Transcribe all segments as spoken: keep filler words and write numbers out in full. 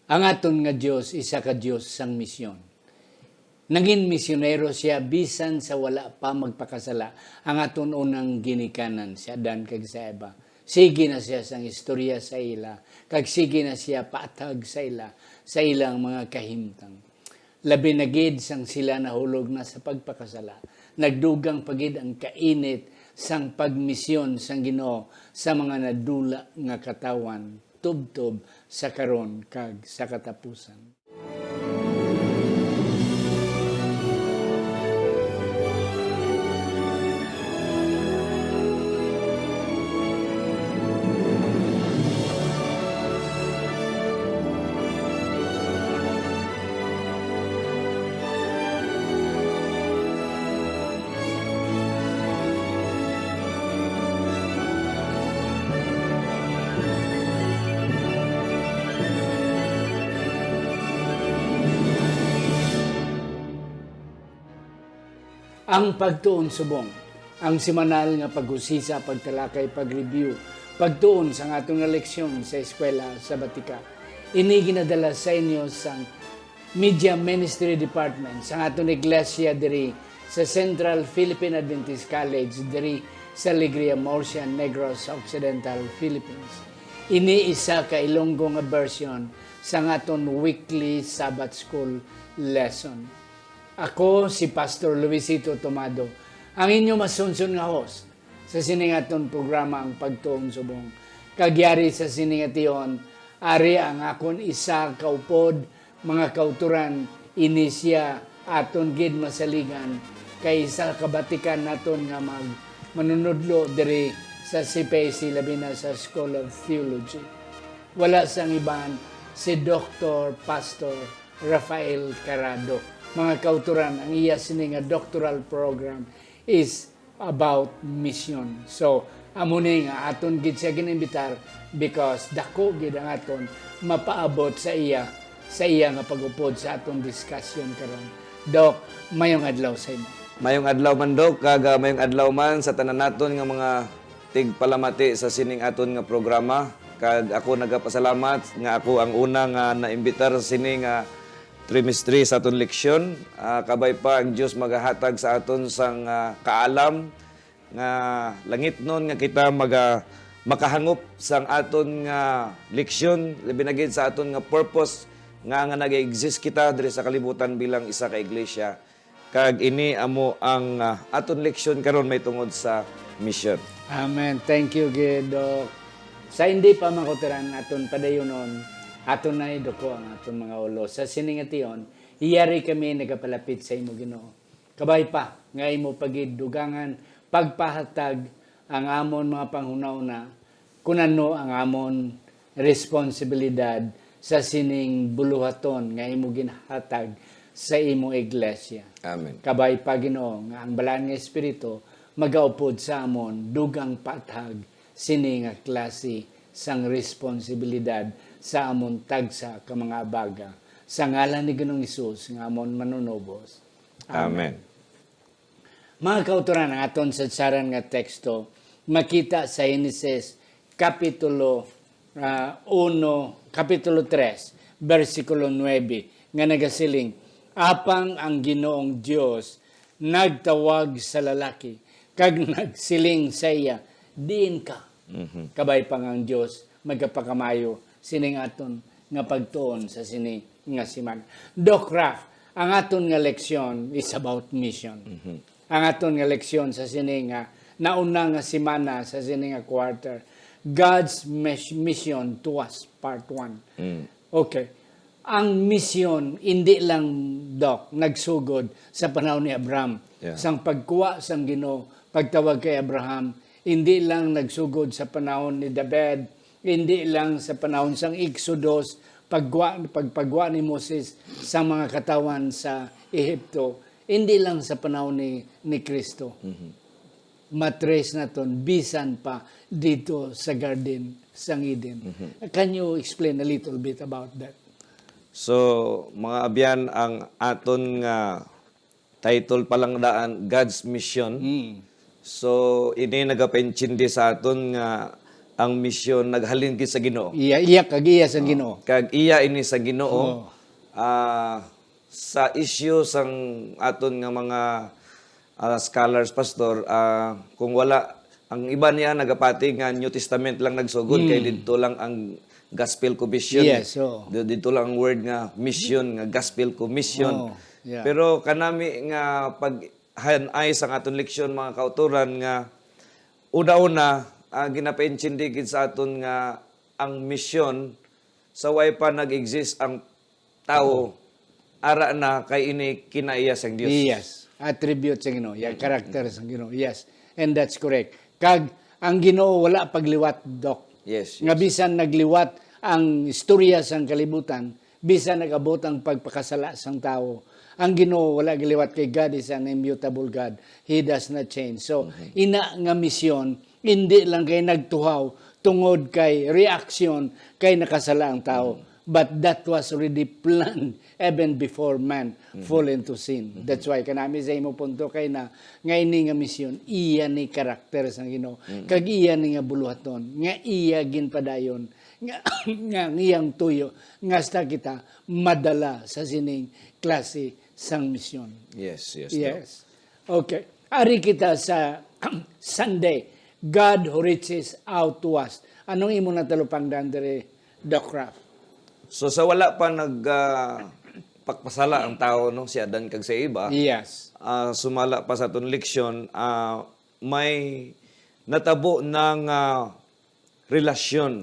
Ang aton nga Dios, isa ka Dios sang misyon. Nangin misyonero sia bisan sa wala pa magpakasala ang aton unang ginikanan, si Adan kag si Eva. Sige na sia sang istorya sa ila, kag sige na sia paathag sa ila, sa ilang mga kahimtang. Labi na gid sang sila nahulog na sa pagpakasala, nagdugang pa gid ang kainit sang pagmisyon sang Ginoo sa mga nadula nga katawhan, tubtob sa karon kag sa katapusan. Ang pagtuon subong, ang semanal nga pag-usisa, pagtalakay, pag-review, pagtuon sang aton nga leksyon sa eskwela sabatika. Ini ginadala sa inyo sang Media Ministry Department sang aton iglesia diri sa Central Philippine Adventist College diri sa Alegria, Murcia, Negros Occidental, Philippines. Ini isa ka Ilonggo nga version sang aton weekly Sabbath School lesson. Ako si Pastor Luisito Tomado, ang inyo masunson nga host sa sining aton programa, Ang Pagtuon Subong. Kag yari sa sini nga tion, ari ang akon isa ka upod, mga kautoran, ini sia aton gid masaligan, kay isa ka batikan naton nga mag-, manunudlo diri sa C P A C, labi na sa School of Theology. Wala sang iban, si Doktor Pastor Rafael Carado. Mga kautoran, ang iya sini nga doctoral program is about mission. So, amo ni nga aton gid siya ginimbitar because dako gid ang aton mapaabot sa iya, sa iya nga pag-upod sa aton discussion karon. Doc, mayong adlaw sa imo. Mayong adlaw man, Doc, kag, ah, mayong adlaw man sa tanan naton nga mga tigpalamati sa sining aton nga programa. Kag ako nagapasalamat nga ako ang una nga naimbitar sa sini nga trimestre sa aton leksyon. Ah, kabay pa ang Dios magahatag sa aton sang, ah, kaalam nga langitnon nga kita maga-, makahangop sang aton nga leksyon, labi na gid sa aton nga purpose nga, nga nag-exist kita diri sa kalibutan bilang isa ka iglesia. Kag ini amo ang, ah, aton leksyon karon may tungod sa mission. Amen. Thank you gid, Doc. Sa hindi pa makuturan aton padayunon, aton nay duko ang aton mga ulo. Sa sini nga tion, yari kami nagapalapit sa imo, Ginoo. Kabay pa nga imo pa gid dugangan pagpahatag ang amon mga panghunahuna, kun ano ang amon responsibilidad sa sining buluhaton nga imo ginhatag sa imo iglesia. Amen. Kabay pa, Ginoo, nga ang Balaan nga Espiritu magaupod sa amon dugang paathag sini nga klase sang responsibilidad sa amon tagsa ka mga abaga. Sa ngalan ni Ginoong Hesus nga amon Manunubos. Amen. Amen. Mga kautoran, ang aton sadsaran nga teksto makita sa Henesis Kapitulo, ah, uno, Kapitulo tres, bersikulo nuebe, nga nagasiling, "Apang ang Ginoong Dios nagtawag sa lalaki, kag nagsiling sa iya, 'Diin ka?'" Mhm. Kabay pa nga ang Dios magapakamayo sining aton nga pagtuon sa sini nga semana. Doc Raf, ang aton nga leksyon is about mission. Mhm. Ang aton nga leksyon sa sini nga nauna nga semana sa sini nga quarter, God's Mis-, Mission to Us, Part one. Mm. Okay. Ang misyon, hindi lang, Doc, nagsugod sa panahon ni Abraham. Yeah. Sang pagkuha sang Ginoo, pagtawag kay Abraham, hindi lang nagsugod sa panahon ni David, hindi lang sa panahon sang Exodus, pagwa-, pagpagwa ni Moses sa mga katawhan sa Ehipto, hindi lang sa panahon ni, ni Kristo. Mhm. Matrace naton bisan pa dito sa Garden sang Eden. Mhm. Can you explain a little bit about that? So, mga abyan, ang aton nga title pa lang daan, God's Mission. Mm. So, ini nagapaintindi sa aton nga ang misyon naghalin gid sa Ginoo. Iya, iya kag iya sa Ginoo. Kag iya ini sa Ginoo. Oo. Ah, sa issue sang aton nga mga ah, scholars, pastor, ah, kung wala, ang iba niya nagapati nga New Testament lang nagsugod, kay didto lang ang gospel commission. Yes, oo. Di- Didto lang ang word nga mission, nga gospel commission. Oo, yeah. Pero kanami nga paghanay sang aton leksyon, mga kautoran, nga una-una, ah, ginapaintindi gid sa aton nga ang mission, sa way pa nag-exist ang tawo, ara na kay ini kinaiya sang Dios. Yes. Attribute sa Ginoo. Yung character sa Ginoo. Yes. And that's correct. Kag ang Ginoo wala pagliwat, Doc. Yes, Nga yes. Bisan nagliwat ang istorya sang kalibutan, bisan nag-abot ang pagpakasala sang tawo, ang Ginoo wala giliwat kay God is an immutable God. He does not change. So, ina nga misyon, hindi lang kay nagtuhaw tungod kay reaction kay nakasala ang tawo. But that was already planned even before man fall into sin. That's why kanami sa imo punto kay na nga ini nga misyon, iya ni karakter sang Ginoo, kag iya ni nga buluhaton, nga iya ginpadayon, nga, nga ang iyang tuyo, nga hasta kita madala sa sining klase sang misyon. Yes, yes. Doc. Yes. Okay. Ari kita sa Sunday, God who reaches out to us. Anong imo natalupangdan diri, Doc Ralph? So sa wala pa nag ah, pakpasala ang tawo, no, si Adan kag si Eva, Yes. ah, sumala pa sa aton leksyon, ah, may natabo na nga relasyon,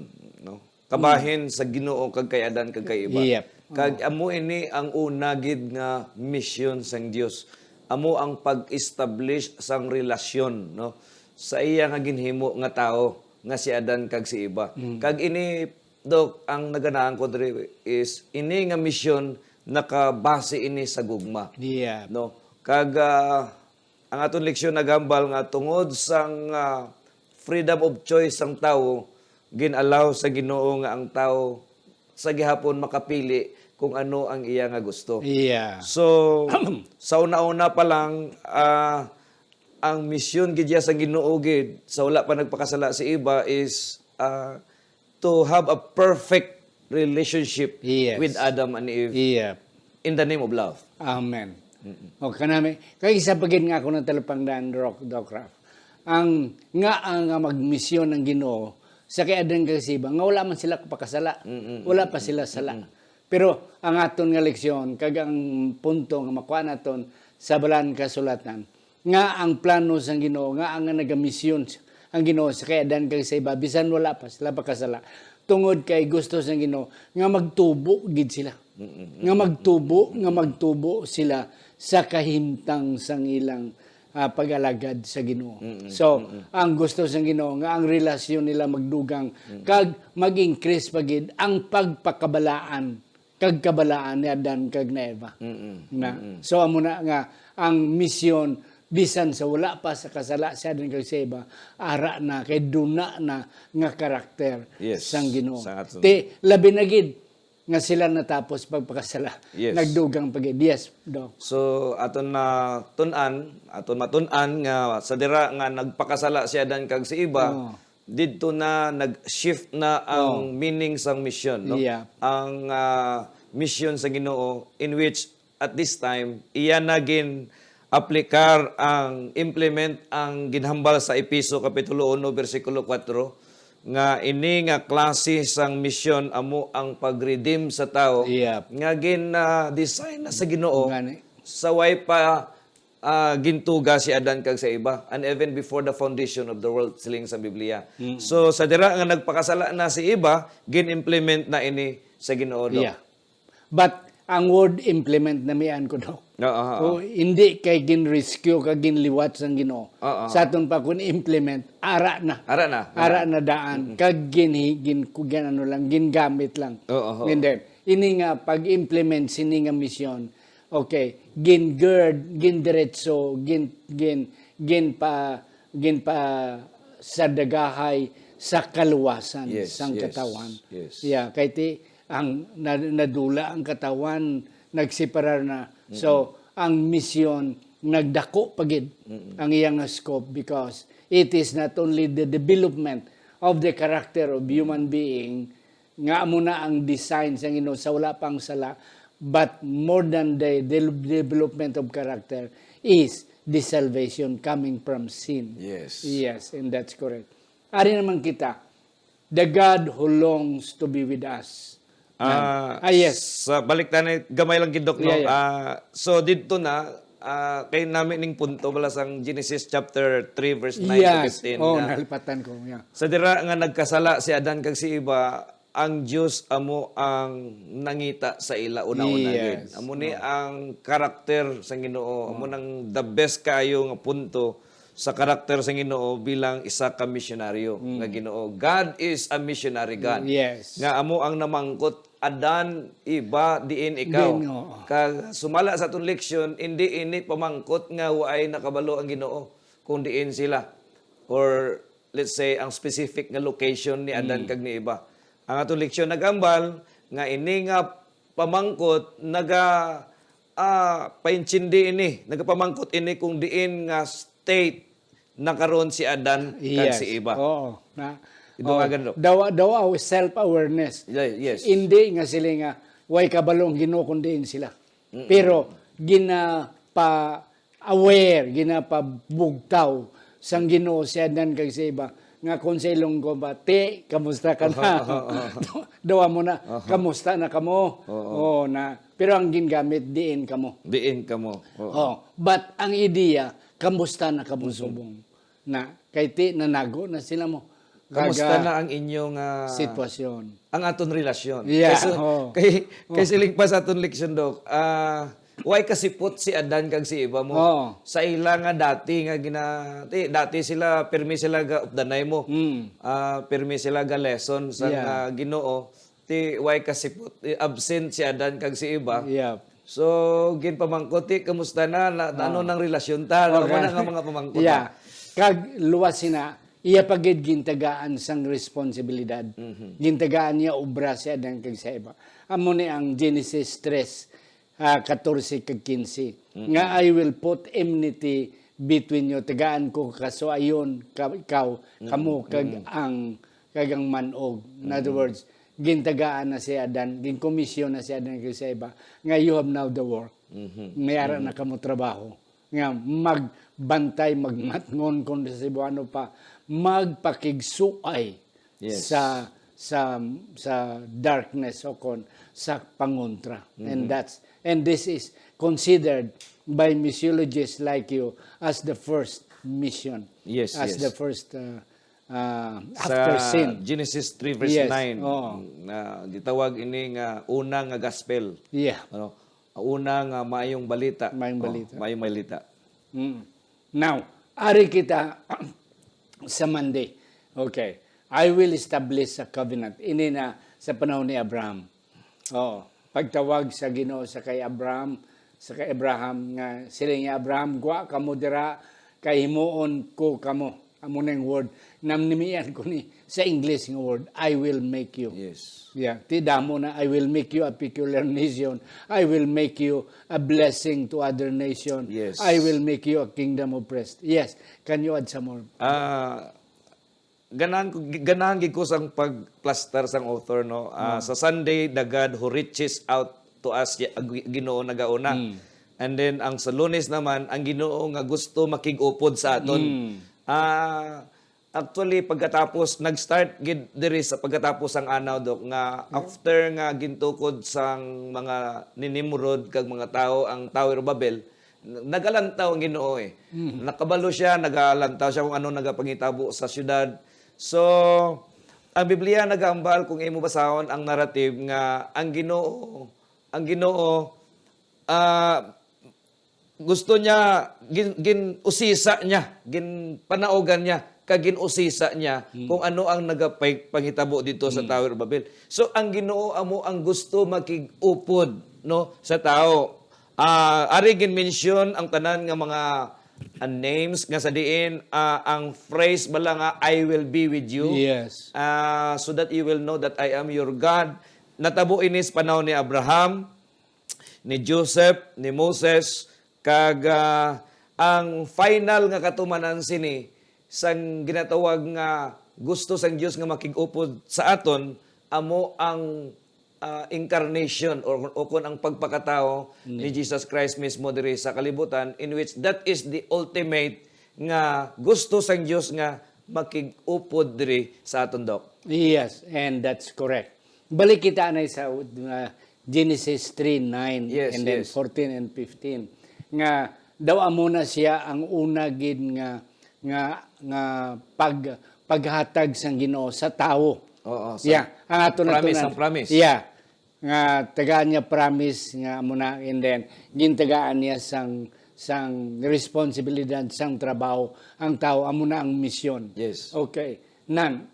no, kabahin sa Ginoo kag kay Adan kag kay Eva. Yep. Kag amo ini ang una gid nga misyon sang Dios. Amo ang pag-establish sang relasyon, no, sa iya nga ginhimo nga tawo nga si Adan kag si Eva. Kag ini, Doc, ang naganaan ko diri is ini nga misyon nakabase ini sa gugma. Yeah. No? Kag ah, ang aton leksyon nagambal nga tungod sang ah, freedom of choice sang tawo, gin-allow sa Ginoo nga ang tawo sa gihapon makapili kung ano ang iya nga gusto. Yeah. So, sa una-una pa lang, ah, ang misyon gid ya sa Ginoo gid sa wala pa nagpakasala si Eva is ah, to have a perfect relationship Yes. with Adam and Eve Yeah. in the name of love. Amen. O kanami, kay isa pa gid nga ako natalupangdan, Doc, Doc Ralph. Ang nga ang nga magmisyon ang Ginoo sa kay Adan kag si Eva nga wala man sila kapakasala. Wala pa sila sala. Pero ang aton nga leksyon kag ang punto nga makuha naton sa Balaan Kasulatan nga ang plano sang Ginoo, nga ang nagamisyon ang Ginoo sa kay Adan kag sa Eva bisan wala pa sila pakasala, tungod kay gusto sang Ginoo nga magtubo gid sila. Nga magtubo, nga magtubo sila sa kahimtang sang ilang ah, pag-alagad sa Ginoo. So, ang gusto sang Ginoo nga ang relasyon nila magdugang kag mag-increase pa gid ang pagpakabalaan kag kabalaan ni Adan kag ni Eva. Na. So amo na nga ang misyon bisan sa wala pa sa kasala si Adan kag si Eva, ara na kay duna na nga karakter Yes, sang Ginoo. sa aton. Ti labi na gid nga sila natapos pagpakasala. Yes. Nagdugang pa gid. Yes, Doc. So aton na tun-an, aton matun-an nga sa dira nga nagpakasala si Adan kag si Eva, Oo. didto na nag-shift na ang meaning sang misyon, no? Yeah. Ang ah, misyon sa Ginoo in which at this time iya na gin aplikar ang implement ang ginhambal sa Efeso kapitulo uno bersikulo kuwatro nga ini nga klase sang misyon amo ang pag-redeem sa tawo Yep. nga gin-design na sa Ginoo Gani. sa way pa ah, gintuga si Adan kag sa Eva, and even before the foundation of the world, siling sa Biblia. So sa dira nga nagpakasala na si Eva, gin-implement na ini sa Ginoo, Doc. Yeah. But ang word implement na mian ko, Doc. Oo, oo. O, hindi kay gin-rescue ka ginliwat sang Ginoo. Oo. Sa aton pa kun implement, ara na. Ara na. Ara na daan kag gin gin gin ano lang, gingamit lang. Oo, oo. And then, ini nga pag-implement sini nga misyon, okay, gin-gird, gin-diretso, gin gin gin pa gin pa sa dagahay sa kaluwasan Yes, sang yes, katawhan. Yes. Yeah, kay ti ang na- nadula ang katawhan, nagseparar na. So, ang misyon nagdako pa gid ang iyang scope because it is not only the development of the character of human being, nga amo na ang design sa Ginoo sa wala pang sala, but more than the del-, development of character is the salvation coming from sin. Yes. Yes, and that's correct. Ari naman kita, the God who longs to be with us. Ah, Ah, yes. Sa balik na ni gamay lang gid, Doc, no? Yeah, yeah. Ah, so didto na, ah, kay nami ning punto bala sang Genesis chapter three, verse nine to Yes. fifteen Oh, nga, nalipatan ko. Yeah. sa dira nga nagkasala si Adan kag si Eva, ang Dios amo ang nangita sa ila una-una gid. Yes. Amo ni ang karakter sang Ginoo, amo nang the best kaayo nga punto sa karakter sang Ginoo bilang isa ka misyonaryo nga Ginoo. God is a missionary God. Yes. Nga amo ang namangkot, Adan, Eva, diin ikaw? Diin, oo. Kag sumala sa aton leksyon, hindi ini pamangkot nga waay nakabalo ang Ginoo kung diin sila, or let's say ang specific nga location ni Adan kag ni Eva. Ang aton leksyon nagambal nga ini nga pamangkot naga ah, paintindi ini, nagapamangkot ini kung diin nga state na karon si Adan kag Yes. Si Eva. Oo. Na, Idungagan, Doc. Daw, daw self-awareness. Yeah, yes. Hindi nga sila nga, way kabalo ang Ginoo kung diin sila. Pero, ginapa-aware, ginapabugtaw sang Ginoo si Adan kag si Eva, nga kung sa ilong ko ba, "Ti, kamusta ka na?" Dawa mo na, "Kamusta na kamo?" Oo, na. Pero ang gingamit, "Diin kamo?" Diin kamo. Oo. Oh, but ang ideya, "Kamusta na kamo subong?" Na, kay ti, nanago na sila mo. Kamusta Kaga na ang inyong ah, sitwasyon. Ang aton relasyon? Yeah, Kay, su- oo. kay, kay siling pa sa aton leksyon, Doc, ah, way kasipot si Adan kag si Eva mo Oo. sa ila nga dati nga gina ti, dati sila, pirmi sila ga updanay mo. Mm. Ah, pirmi sila ga lesson sa Yeah. nga Ginoo. Ti, way kasipot, eh, absent si Adan kag si Eva. Yeah. So, ginpamangkot, "Ti, kamusta na? Na, ano nang relasyon ta?" Ano Okay. na nga mga pamangkot Yeah. na? Kag luwas sina, iya pa gid gintagaan sang responsibilidad. Mhm. Gintagaan niya obra si Adan kag si Eva. Amo ni ang Genesis tres, ah, katorse kag kinse. Nga, "I will put enmity between you." Tagaan ko kasuayon ka, ikaw, kamo, kag ang, kag ang manog. In other words, gintagaan na si Adan, ginkomisyon na si Adan kag si Eva, nga, "You have now the work." Mhm. May ara na kamo trabaho. Nga magbantay, magmatngon, kung sa Cebuano pa, magpakigsuay Yes. sa, sa, sa darkness o kon sa pangontra. And that's, and this is considered by missiologists like you as the first mission. Yes, As yes. the first, uh, uh, Sa after sin. Genesis three verse Yes, nine, oo. na gitawag ini nga una nga gospel. Yeah. Ano? Una nga maayong balita. Maayong Oh, balita. maayong balita. Mm. Now, ari kita sa Monday. Okay. "I will establish a covenant." Ini na sa panahon ni Abraham. Oh, pagtawag sa Ginoo sa kay Abraham, sa kay Abraham nga, siling ni Abraham, "Gwa kamo dira, kay himuon ko kamo." Amo na yung word. Namnimian ko ni sa English nga word, "I will make you." Yes. Yeah, ti damo na, "I will make you a peculiar nation. I will make you a blessing to other nation. Yes. I will make you a kingdom of priests." Yes, can you add some more? Ah, ganahan ko, ganahan gid ko sang pagplastar sang author, no. Ah, sa Sunday, "The God who reaches out to us," ya-, ag-, Ginoo nagauna. And then ang sa Lunes naman, ang Ginoo nga gusto makig-upod sa aton. Ah, actually, pagkatapos, nag-start gid diri sa pagkatapos sang anaw, Doc, nga after nga gintukod sang mga ni Nimrod kag mga tawo ang Tower of Babel, n-, nagalantaw ang Ginoo, eh. Nakabalo siya, nagalantaw siya kung ano nagapangitabo sa syudad. So, ang Biblia nagahambal, kung imo basahon ang narrative, nga ang Ginoo, ang Ginoo, ah, gusto niya, gin-, gin-usisa niya, ginpanaugan niya, kag gin-usisa niya kung ano ang nagapay-, panghitabo dito sa Tower of Babel. So, ang Ginoo amo ang gusto makig-upod, no, sa tawo. Ah, ari gin-mention ang tanan nga mga, ah, names nga sa diin, ah, ang phrase bala nga, "I will be with you." Yes. Ah, "So that you will know that I am your God." Natabo ini sa panahon ni Abraham, ni Joseph, ni Moses, kag, ah, ang final nga katumanan sini sang ginatawag nga gusto sang Dios nga makig-upod sa aton amo ang, ah, incarnation or, o kon ang pagpakatawo ni Jesus Christ mismo diri sa kalibutan, in which that is the ultimate nga gusto sang Dios nga makig-upod diri sa aton, Doc. Yes, and that's correct. Balik kita na sa, uh, Genesis three nine. Yes, and then yes. Fourteen and fifteen, nga daw amo na siya ang una gid nga, nga, nga pag-, paghatag sang Ginoo sa tawo. Oo, sa Yeah, ang ato promise, natunan. Ang promise. Yeah. Nga tagaan niya promise nga amo na, and then gintagaan niya sang, sang responsibilidad, sang trabaho ang tawo, amo na ang misyon. Yes. Okay. Nan,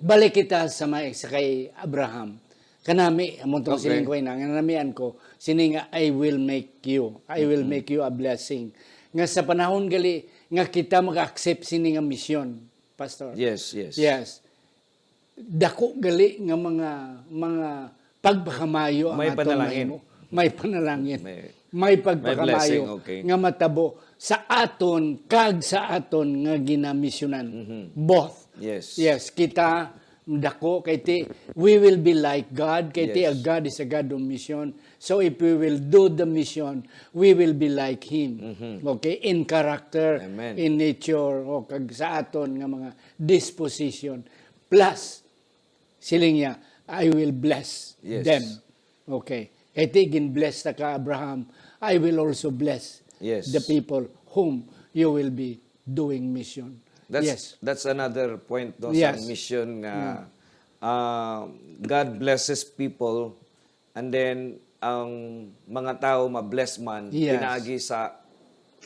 balik kita sa may, sa kay Abraham. Kanami, amo tong Okay. siling ko ina, nga namian ko, sini nga, "I will make you, I will Mm-mm. make you a blessing." Nga sa panahon gali nga kita mag-accept sini nga misyon, Pastor. Yes, yes. Yes. Dako gali nga mga, mga pagpakamayo ang May atong panalangin. mahimo. May panalangin. May, May may pagpakamayo blessing, okay. nga matabo sa aton kag sa aton nga ginamisyonan. Mhm. Both. Yes. Yes, kita dako kay ti, we will be like God, kay ti Yes. a God is a God of mission. So if we will do the mission, we will be like Him. Mhm. Okay, in character, Amen. in nature, o kag sa aton nga mga disposition. Plus, siling niya, "I will bless Yes. them." Okay. Kay ti gin-bless ta ka, Abraham, I will also bless Yes. the people whom you will be doing mission. That's, Yes. that's another point, no, sa Yes. mission nga, Mm. ah, God blesses people, and then ang mga tao ma-bless man Yes. pinaagi sa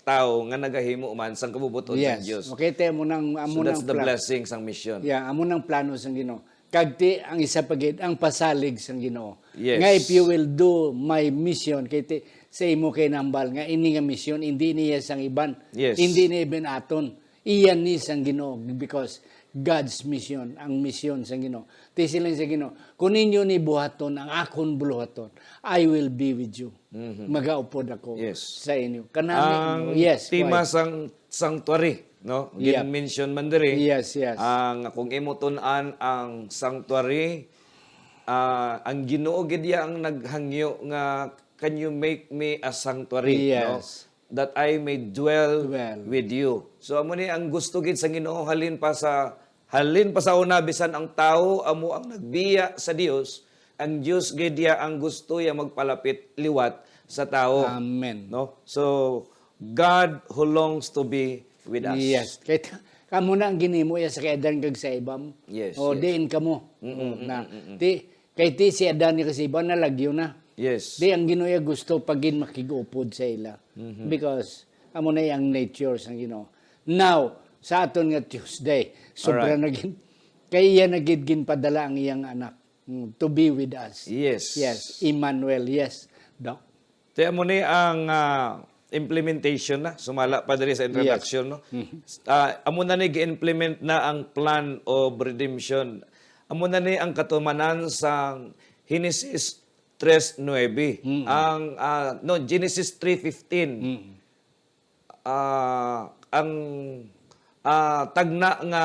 tao nga nagahimo man sang kabubot-on sang Yes. Dios. Okay, te, amo nang, amo So that's nang the plan. blessing sang mission. Yeah, amo nang plano sang Ginoo. Kag ti, ang isa pa gid, ang pasalig sang Ginoo. Yes. Nga if you will do my mission, kay ti, sa imo kay nambal nga ini nga mission, hindi niya sang iban. Yes. Hindi niya iban aton. Iya ni sang Ginoo, because God's mission, ang mission sang Ginoo. Ti siling sa Ginoo, "Kung ninyo ni buhaton ang akon buluhaton, I will be with you." Mhm. Magaupod ako Yes. sa inyo. Kanami, Ang yes, tema why? sang sanctuary, no? Yep. Gin-mention man diri. Yes, yes. Ang, kung imo tun-an ang sanctuary, ah, ang Ginoo gid iya ang naghangyo nga, "Can you make me a sanctuary?" no? Yes. "That I may dwell Dwell. with you." So, amo ni ang gusto gid sa Ginoo halin pa sa, halin pa sa una, bisan ang tawo amo ang nagbiya sa Dios, ang Dios gid iya ang gusto iya magpalapit liwat sa tawo. Amen. No? So, God who longs to be with us. Yes. Kay ta-, kamo na ang ginimo iya sa kay Adan kag sa Eva. Yes, O, yes. diin kamo. Mm, O, mm, na. mm, mm, mm. Ti, kay ti si Adan kag si Eva nalagyo na. Yes. Di ang Ginoo iya gusto pa gid makig-upod sa ila. Mhm. Because amo na ang nature sang Ginoo. Now, sa aton nga Tuesday, sobra Alright. na gid. Kay iya na gid ginpadala ang iyang anak, mm, to be with us. Yes. Yes, Emmanuel, yes, Doc. Ti amo ni ang, ah, implementation na, sumala pa diri sa Yes. introduction, no? Mhm. Ah, amo na ni gi-implement na ang plan of redemption. Amo na ni ang katumanan sa Genesis tres nuebe. Mm. Ang, ah, no, Genesis three fifteen. Mm. Ah, ang, ah, tagna nga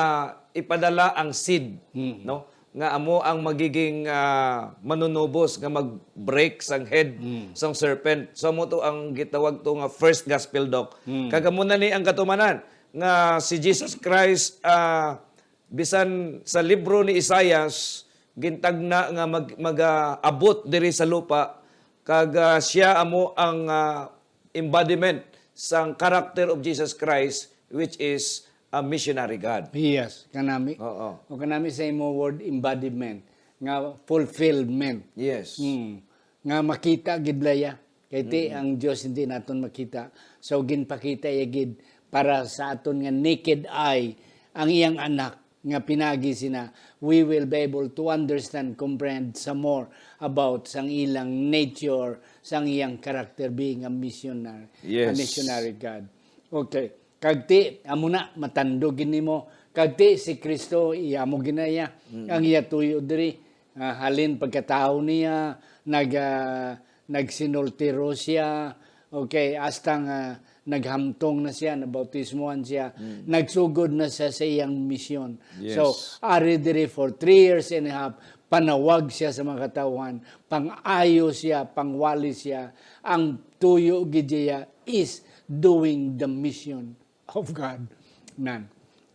ipadala ang seed, Mm. no? Nga amo ang magiging, ah, manunubos nga mag-break sang head Mm. sang serpent. So, amo to ang gitawag to nga first gospel, Doc. Mm. Kag amo na ni ang katumanan nga si Jesus Christ, ah, bisan sa libro ni Isaias, gintagna nga mag-, magaabot diri sa lupa, kag, ah, siya amo ang, ah, embodiment sang character of Jesus Christ, which is a missionary God. Yes, kanami. Oo. O kanami sa imo word embodiment, nga fulfillment. Yes. Mm. Nga makita gid bala iya. Kay ti Mm. ang Dios hindi naton makita. So, ginpakita iya gid para sa aton nga naked eye ang iyang anak nga pinagi sina, we will be able to understand, comprehend some more about sang ilang nature, sang iyang character being a missionary, a Yes. missionary God. Okay. Kag ti, amo na, matandog gid nimo. Kag ti, si Kristo, iya mo ginaya. Mm. Ang iya tuyo diri, ah, halin pagkatawo niya, nag, ah, nagsinultiro siya, Okay, hasta nga naghamtong na siya, nabautismuhan siya, nagsugod na siya sa iyang misyon. So, Yes. ari diri for three years and a half, panawag siya sa mga katawhan, pang-ayo siya, pangwali siya. Ang tuyo gid niya is doing the mission of God. Nan.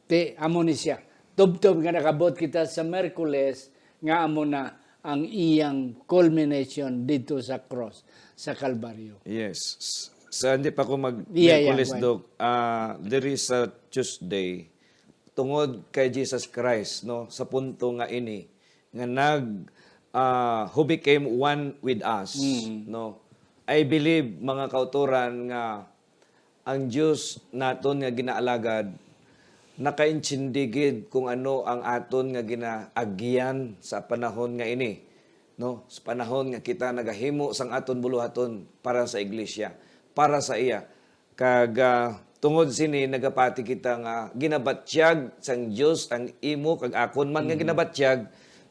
Ti, amo ni siya. Tubtob nga nakabot kita sa Miyerkules, nga amo na ang iyang culmination dito sa cross, sa Kalbaryo. Yes. S-, sa hindi pa ko mag Yeah, yeah, Miyerkules, go ahead. Doc, ah, diri sa Tuesday, tungod kay Jesus Christ, no, sa punto nga ini, nga nag, ah, who became one with us, Mm. no? I believe, mga kauturan, nga ang Dios naton nga ginaalagad, nakaintindi gid kung ano ang aton nga ginaagyan sa panahon nga ini, no? Sa panahon nga kita nagahimo sang aton buluhaton para sa iglesia, para sa iya. Kag, ah, tungod sini, nagapati kita nga ginabatyag sang Dios ang imo kag akon man nga Mm. ginabatyag,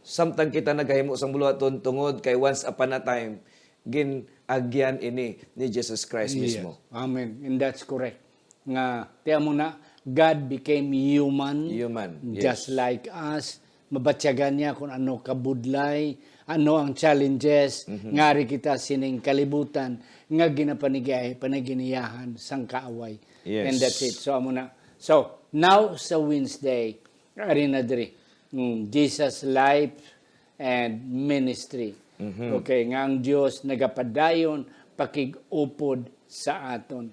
samtang kita nagahimo sang buluhaton, tungod kay once upon a time, gin-agyan ini ni Jesus Christ Yes. mismo. Amen. And that's correct. Nga, tiyan mo na, God became human, Human, yes. just like us. Mabatyagan niya kung ano kabudlay, ano ang challenges, Mhm. ngari kita sining kalibutan nga ginapanigay, panaginiyahan sang kaaway. Yes. And that's it. So, amo na. So, now sa Wednesday, ari na diri. Mm, Jesus life and ministry. Mhm. Okay, nga ang Dios nagapadayon pakig-upod sa aton.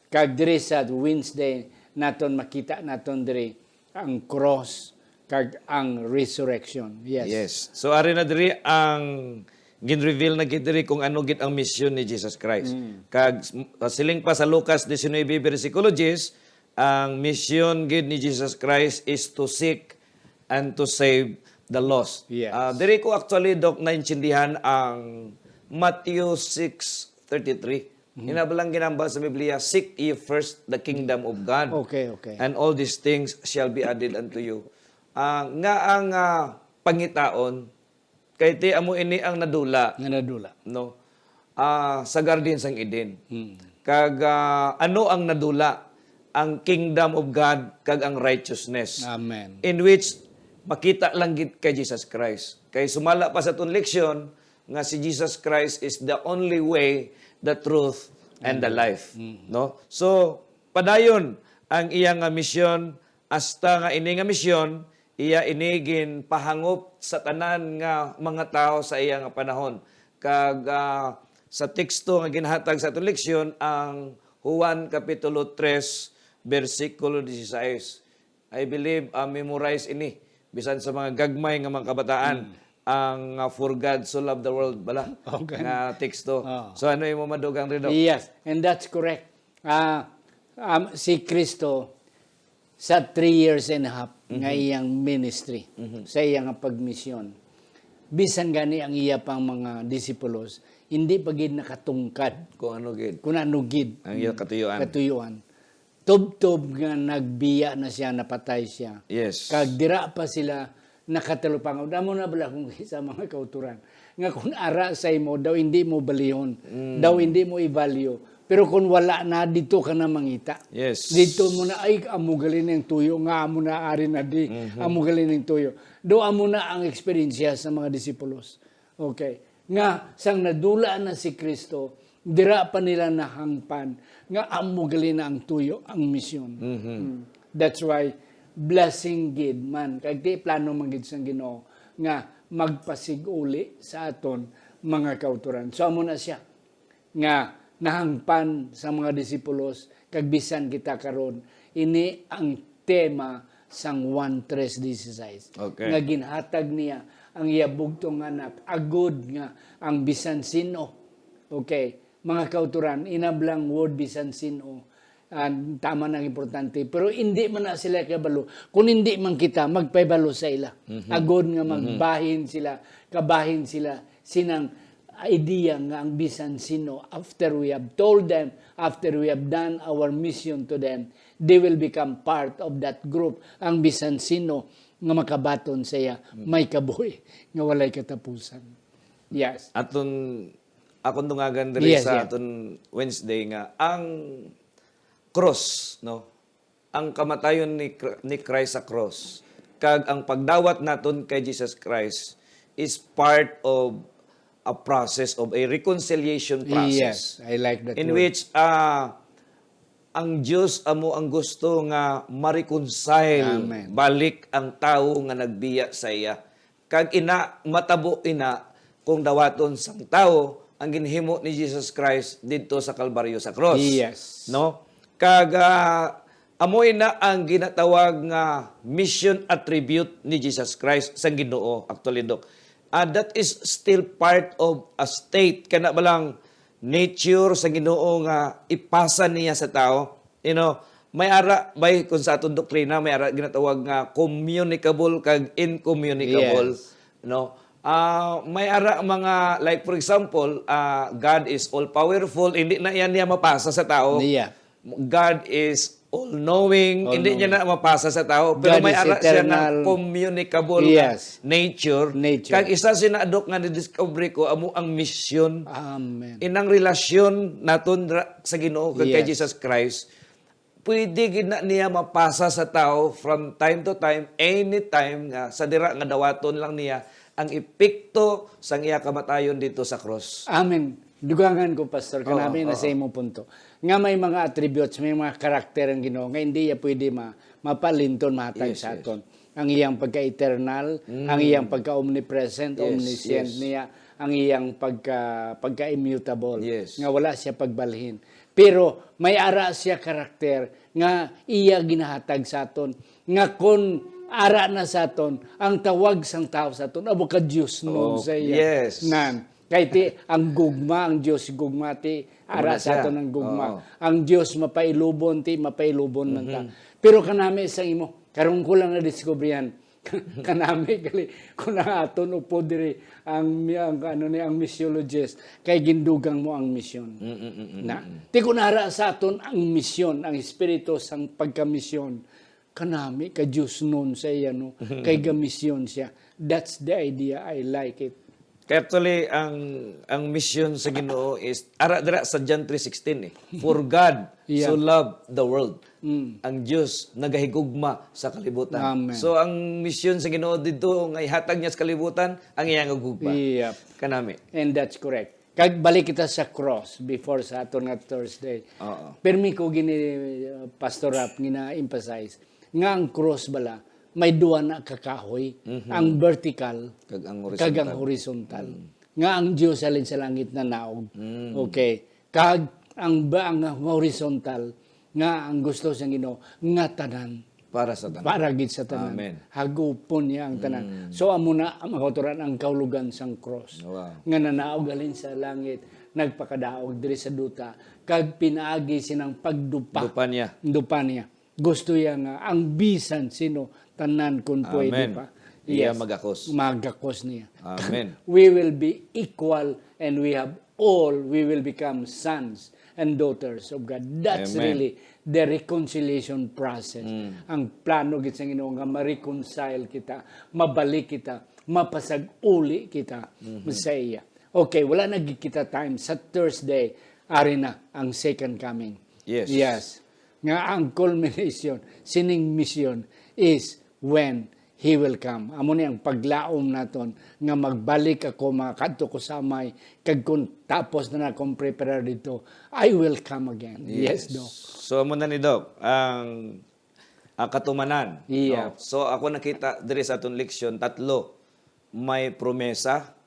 Kag diri sa Wednesday, naton makita naton diri ang cross kag ang resurrection. Yes. Yes. So, ari na diri ang gin-reveal na gid diri kung ano gid ang misyon ni Jesus Christ. Mm. Kag s-, siling pa sa Lucas diecinuebe, bersikulo diyes, ang misyon gid ni Jesus Christ is to seek and to save the lost. Yes. Ah, diri ko actually, Doc, naintindihan ang Matthew six thirty-three. Mhm. Ina ba lang ginambal sa Biblia, "Seek ye first the kingdom of God, Okay, okay. and all these things shall be added unto you." Ah, nga ang, ah, pangitaon, kay ti amo ini ang nadula, Nga nadula. no? Ah, sa garden sang Eden. Hmm. Kag, ah, ano ang nadula? Ang kingdom of God kag ang righteousness. Amen. In which makita lang gid kay Jesus Christ. Kay sumala pa sa aton leksyon nga si Jesus Christ is the only way, the truth, and the Amen. life, Mm. no? So, padayon ang iya nga misyon, hasta nga ini nga misyon, iya ini ginpahangop sa tanan nga mga tawo sa iya nga panahon. Kag, ah, sa teksto nga ginhatag sa aton leksyon, ang Juan Kapitulo tres, bersikulo dieciséis. I believe, ah, memorize ini, bisan sa mga gagmay nga mga kabataan, Mm. ang, ah, "For God so loved the world," bala, Okay. nga teksto. Oh. So, ano imo madugang rin, Doc? Yes, and that's correct. Ah, um, si Kristo, sa three years and a half nga Mhm. iyang ministry, Mhm. sa iyang pagmisyon, bisan gani ang iya pang mga disipulos, hindi pa gid nakatungkad Kung ano gid. kung ano gid Ang iyang katuyuan. katuyuan. Tubtob nga nagbiya na siya, napatay siya. Yes. Kag dira pa sila nakatalupangod. Amo na bala kung sa mga kauturan. Nga kung ara sa imo, daw hindi mo balihon, Mm. daw hindi mo i-value. Pero kung wala na, dito ka na mangita. Yes. Dito mo na, "Ay, amo gali na ang tuyo, nga amo na ari na di, Mhm. amo gali na ang tuyo." Do amo na ang eksperyensya sa mga disipulos. Okay. Nga, sang nadula na si Kristo, dira pa nila nahangpan nga amo gali na ang tuyo, ang misyon. Mhm. Mm. That's why, blessing gid man. Kag di plano man gid sang Ginoo nga magpasig-uli sa aton mga kauturan. So, amo na siya nga nahangpan sa mga disipulos, kag bisan kita karon. Ini ang tema sang Juan tres dieciséis, Okay. nga ginhatag niya ang iya bugtong nga anak, agod nga ang bisan sino. Okay, mga kauturan, inablang word bisan sino, ah, tama nang importante, pero hindi man na sila kabalo. Kung hindi man kita magpahibalo sa ila, Mhm. agod nga Mhm. magbahin sila, kabahin sila, sinang idea nga ang bisan sino, after we have told them, after we have done our mission to them, they will become part of that group. Ang bisan sino nga makabaton sa iya, Mm. may kabuhi nga walay katapusan. Yes. Aton, akong dungagan diri Yes, sa yeah. aton Wednesday nga ang cross, no? Ang kamatayon ni Chr-, ni Christ sa cross, kag ang pagdawat naton kay Jesus Christ is part of a process of a reconciliation process Yes, I like that in word. which, ah, ang Dios amo ang gusto nga ma-reconcile Amen. balik ang tawo nga nagbiya sa iya. Kag ina, matabo ina kung dawaton sang tawo ang ginhimo ni Jesus Christ didto sa Kalbaryo sa cross. Yes. No? Kag, ah, amo ina ang ginatawag nga mission attribute ni Jesus Christ sang Ginoo, actually, Doc. Ah, that is still part of a state. Kana ba lang nature sa Ginoo nga ipasa niya sa tawo? You know, may ara bay kung sa aton doktrina, may ara ginatawag nga communicable kag incommunicable, Yes. no? Ah, may ara mga, like, for example, ah, God is all powerful, hindi na yan niya mapasa sa tao. Niya. God is all-knowing, hindi niya All-knowing. na mapasa sa tao, pero God may is ara siya nga eternal. communicable nga Yes. nature. Nature. Kag isa sina, Dok, nga nidiscovery ko, amo ang misyon. Amen. Inang relasyon naton ra-, sa Ginoo kag kay Yes. Jesus Christ, pwede gid na niya mapasa sa tao from time to time, anytime nga sa dira nga dawaton lang niya ang epekto sang iya kamatayon dito sa cross. Amen. Dugangan ko, Pastor, Oo, kanami na oo. sa imong punto. Nga may mga attributes, may mga karakter ang Ginoo nga hindi iya pwede ma-, mapalinton, mahatag Yes, sa yes. aton. Ang iyang pagka-eternal, Mm. ang iyang pagka-omnipresent, Yes, omniscient yes. niya, ang iyang pagka-, pagka-immutable, Yes. nga wala siya pagbalhin. Pero may ara siya karakter nga iya ginahatag sa aton, nga kon ara na sa aton, ang tawag sang tawo sa aton, abo ka Dios noon Oh, sa iya. yes. Nan, kay ti, ang gugma, ang Dios gugma, ti, Amo ara na sa siya. aton ang gugma. Oo. Ang Dios mapailubon, ti, mapailubon man ta. Mhm. Pero kanami sa imo, karon ko lang nadiskubrihan, kanami gali, kung ang aton upod diri, ang, ang, ano ni, ang missiologist, kay gindugang mo ang misyon. Mm, mm, mm, mm, Na, mm. Ti kung ara sa aton ang misyon, ang espiritu sang pagkamisyon, kanami ka Dios nun sa iya, no? Kay gamisyon siya. That's the idea. I like it. Kay actually, ang, ang misyon sa Ginoo is, ara dira sa John three sixteen eh, "For God Yeah. so loved the world." Mm. Ang Dios nagahigugma sa kalibutan. Amen. So, ang misyon sa Ginoo didto nga ihatag niya sa kalibutan ang iyang gugma. Yep. Kanami. And that's correct. Kag balik kita sa cross before sa aton nga Thursday. Oo. Permi ko gini, uh, Pastor Rap, gina-emphasize nga ang cross bala may duha na ka kahoy, Mhm. ang vertical Kag ang kag ang horizontal. horizontal. Mm. Nga ang Dios halin sa langit nanaog. Mm. Okay. Kag ang ba, ang horizontal nga ang gusto sang Ginoo nga tanan. Para sa tanan. Para gid sa tanan. Amen. Hagupon niya ang tanan. Mm. So, amo na ang mga kautoran, ang kahulogan sang cross. Wow. Nga nanaog halin sa langit, nagpakadaog diri sa duta, kag pinaagi sinang pagdupa. Dupa niya. Dupa niya. Gusto niya nga ang bisan sino, tanan kun pwede Amen. pa. Iya Yes. magakos. Magakos niya. Amen. We will be equal and we have all, we will become sons and daughters of God. That's Amen. really the reconciliation process. Mm. Ang plano gid sa Ginoo nga ma-reconcile kita, mabalik kita, mapasag-uli kita Mhm. sa iya. Okay, wala na gid kita time. Sa Thursday, ari na ang second coming. Yes. Yes. Nga ang culmination sining mission is when He will come. Amo ni ang paglaom naton nga magbalik ako, makadto ko sa Amay, kag kung tapos na nakong preparar dito, I will come again. Yes, Yes. Doc. So, amo na ni Doc, ang, ang katumanan, Yeah. no? So, ako nakita diri sa aton leksyon, tatlo. May promesa,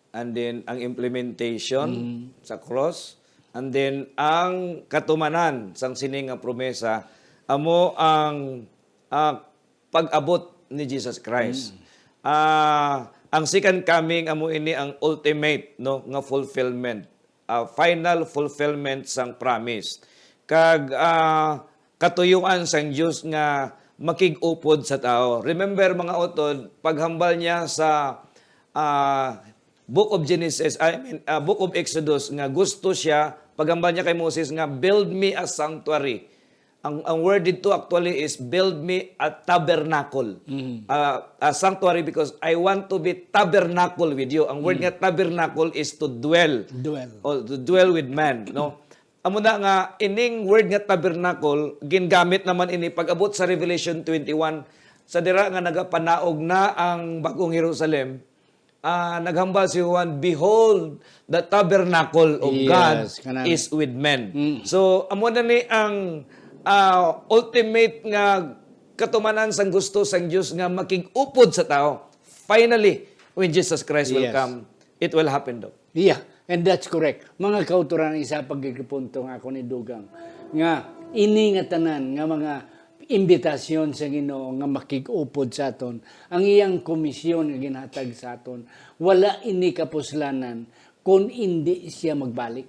and then ang implementation Mm. sa cross, and then ang katumanan sang sini nga promesa, amo ang, ah, pag-abot ni Jesus Christ. Mm. Ah, ang second coming amo ini ang ultimate, no, nga fulfillment, ah, final fulfillment sang promise. Kag, ah, katuyuan sang Dios nga makig-upod sa tawo. Remember, mga utod, paghambal niya sa, ah, Book of Genesis, I mean, ah, Book of Exodus, nga gusto siya, paghambal niya kay Moses nga, "Build me a sanctuary." Ang, ang word dito actually is, "Build me a tabernacle, Mm. uh, a sanctuary, because I want to be tabernacle with you." Ang word Mm. nga tabernacle is to dwell, Dwell. or to dwell with man, no? Amo na nga, ining word nga tabernacle, gingamit naman ini pag-abot sa Revelation twenty-one, sa dira nga nagapanaog na ang Bagong Jerusalem, ah, naghambal si Juan, "Behold, the tabernacle of God Yes, kanang is with men." Mm. So, amo na ni ang, ah, ultimate nga katumanan sang gusto sang Dios nga makig-upod sa tao. Finally, when Jesus Christ will Yes. come, it will happen daw. Yeah, and that's correct. Mga kauturan, isa pag punto nga ako ni Dugang, nga ini nga tanan nga mga imbitasyon sa Ginoo nga makig-upod sa aton, ang iyang komisyon nga ginhatag sa aton, wala ini kapuslanan kun indi siya magbalik,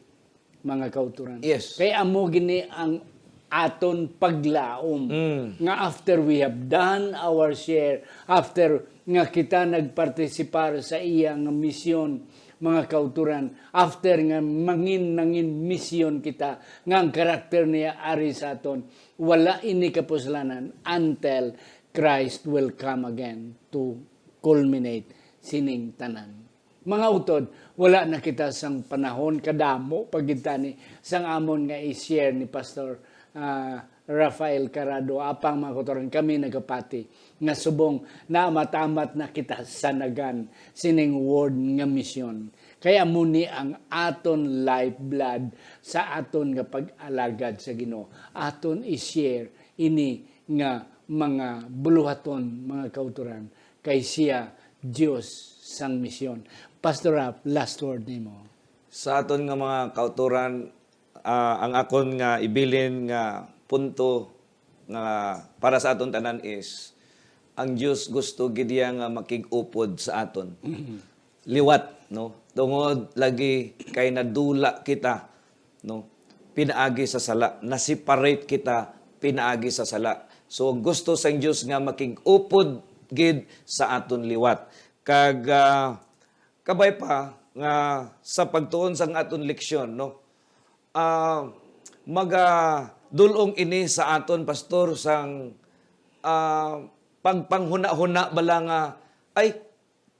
mga kauturan. Yes. Kay amo gini ang aton paglaom Mm. nga after we have done our share, after nga kita nagpartisipar sa iya nga misyon, mga kauturan, after nga mangin nangin misyon kita, nga ang karakter niya ari sa aton, wala ini kapuslanan until Christ will come again to culminate sining tanan. Mga utod, wala na kita sang panahon, kadamo pa gid tani sang amon nga i-share ni Pastor, ah, Rafael Carado. Apang, mga kauturan, kami nagapati nga subong naamat-amat na kita sa nagan sining word nga misyon. Kay amo ni ang aton lifeblood sa aton nga pag-alagad sa Ginoo. Aton i-share ini nga mga buluhaton, mga kauturan, kay siya Dios sang misyon. Pastor Ralph, last word nimo. Sa aton nga mga kauturan, ah, ang akon nga ibilin nga punto nga para sa aton tanan is, ang Dios gusto gid niya nga makig-upod sa aton. Mhm. Liwat, no? Tungod lagi kay nadula kita, no? Pinaagi sa sala, na-separate kita pinaagi sa sala. So, ang gusto sang Dios nga makig-upod gid sa aton liwat. Kag, ah, kabay pa nga sa pagtuon sang aton leksyon, no? Ah, magadul-ong ini sa aton, Pastor, sang, ah, pagpanghuna-huna bala nga, "Ay,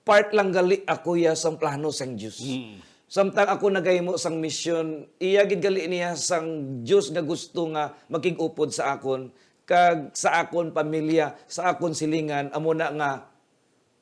part lang gali ako ya sang plano sang Dios." Mm. Samtang ako nagahimo sang misyon, iya gid gali niya sang Dios nga gusto nga makig-upod sa akon, kag sa akon pamilya, sa akon silingan, amo na nga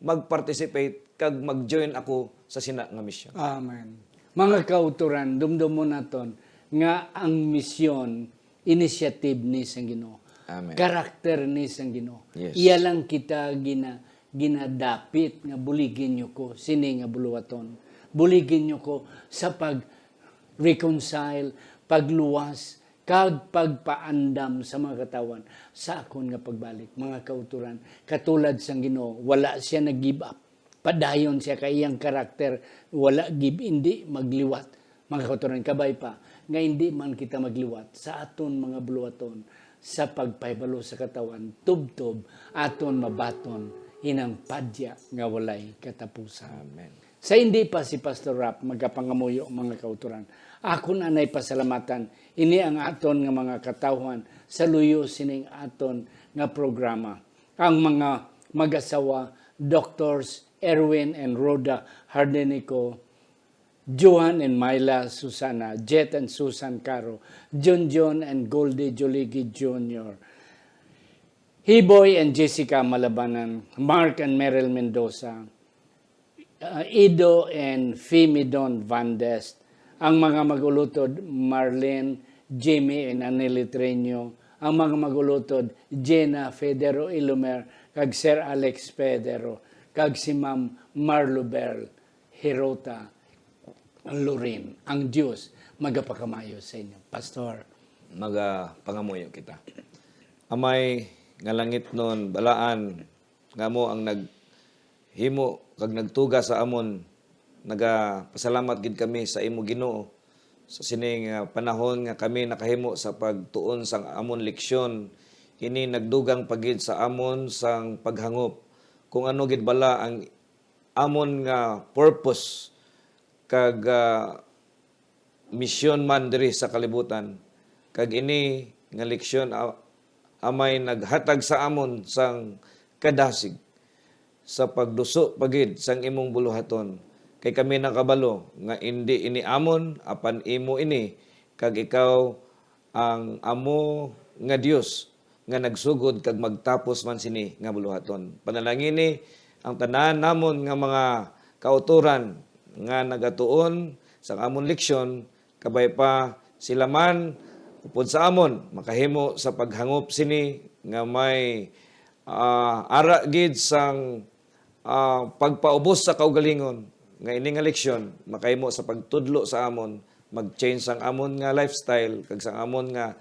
mag-participate kag mag-join ako sa sina nga misyon. Amen. Mga kauturan, dumdumon naton nga ang misyon, initiative ni sang Ginoo. Amen. Karakter ni sang Ginoo. Yes. Iya lang kita gina-, ginadapit nga, "Buligi niyo ko sini nga buluhaton. Buligi niyo ko sa pag-reconcile, pagluwas, kag pagpaandam sa mga katawhan sa akon nga pagbalik." Mga kauturan, katulad sang Ginoo, wala siya nag-give up. Padayon siya kay iyang karakter, wala gid indi magliwat. Mga kauturan, kabay pa nga indi man kita magliwat sa aton mga buluhaton sa pagpahibalo sa katawhan, tubtob aton mabaton inang padya nga walay katapusan. Amen. Sa hindi pa si Pastor Rap magapangamuyo, mga kauturan, akon anay pasalamatan ini ang aton nga mga katawhan sa luyo sining aton nga programa, ang mga mag-asawa, Doctors Erwin and Rhoda Hardenico, Johan and Myla Susana, Jet and Susan Caro, Junjun and Goldie Joligi Junior, Hiboy and Jessica Malabanan, Mark and Meryl Mendoza, uh, Ido and Fimidon Van Dest, ang mga mag-ulutod, Marlene, Jimmy, and Annie Litreño, ang mga mag-ulutod, Jenna Federo Ilumer, kag Sir Alex Federo, kag si Ma'am Marlubel Hirota Lorin. Ang Dios magapakamayo sa inyo. Pastor. Magapangamuyo kita. Amay nga langitnon, balaan nga amo ang naghimo kag nagtuga sa amon. Nagapasalamat gid kami sa imo, Ginoo, sa sining, ah, panahon nga kami nakahimo sa pagtuon sang amon leksyon. Ini nagdugang pa gid sa amon sang paghangop kung ano gid bala ang amon nga purpose kag, ah, misyon man diri sa kalibutan. Kag ini nga leksyon, ah, amay naghatag sa amon sang kadasig sa pagduso pa gid sang imong buluhaton, kay kami nakabalo nga indi ini amon, apan imo ini, kag ikaw ang amo nga Dios nga nagsugod kag magtapos man sini nga buluhaton. Panalangini ang tanan namon nga mga kautoran nga nagatuon sang amon leksyon, kabay pa sila man upod sa amon makahimo sa paghangop sini nga may, ah, ara gid sang, ah, pagpaubos sa kaugalingon, nga ini nga leksyon makahimo sa pagtudlo sa amon, mag-change sang amon nga lifestyle kag sang amon nga,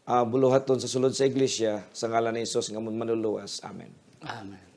ah, buluhaton sa sulod sa iglesia, sa ngalan ni Jesus nga amon Manluluwas. Amen. Amen.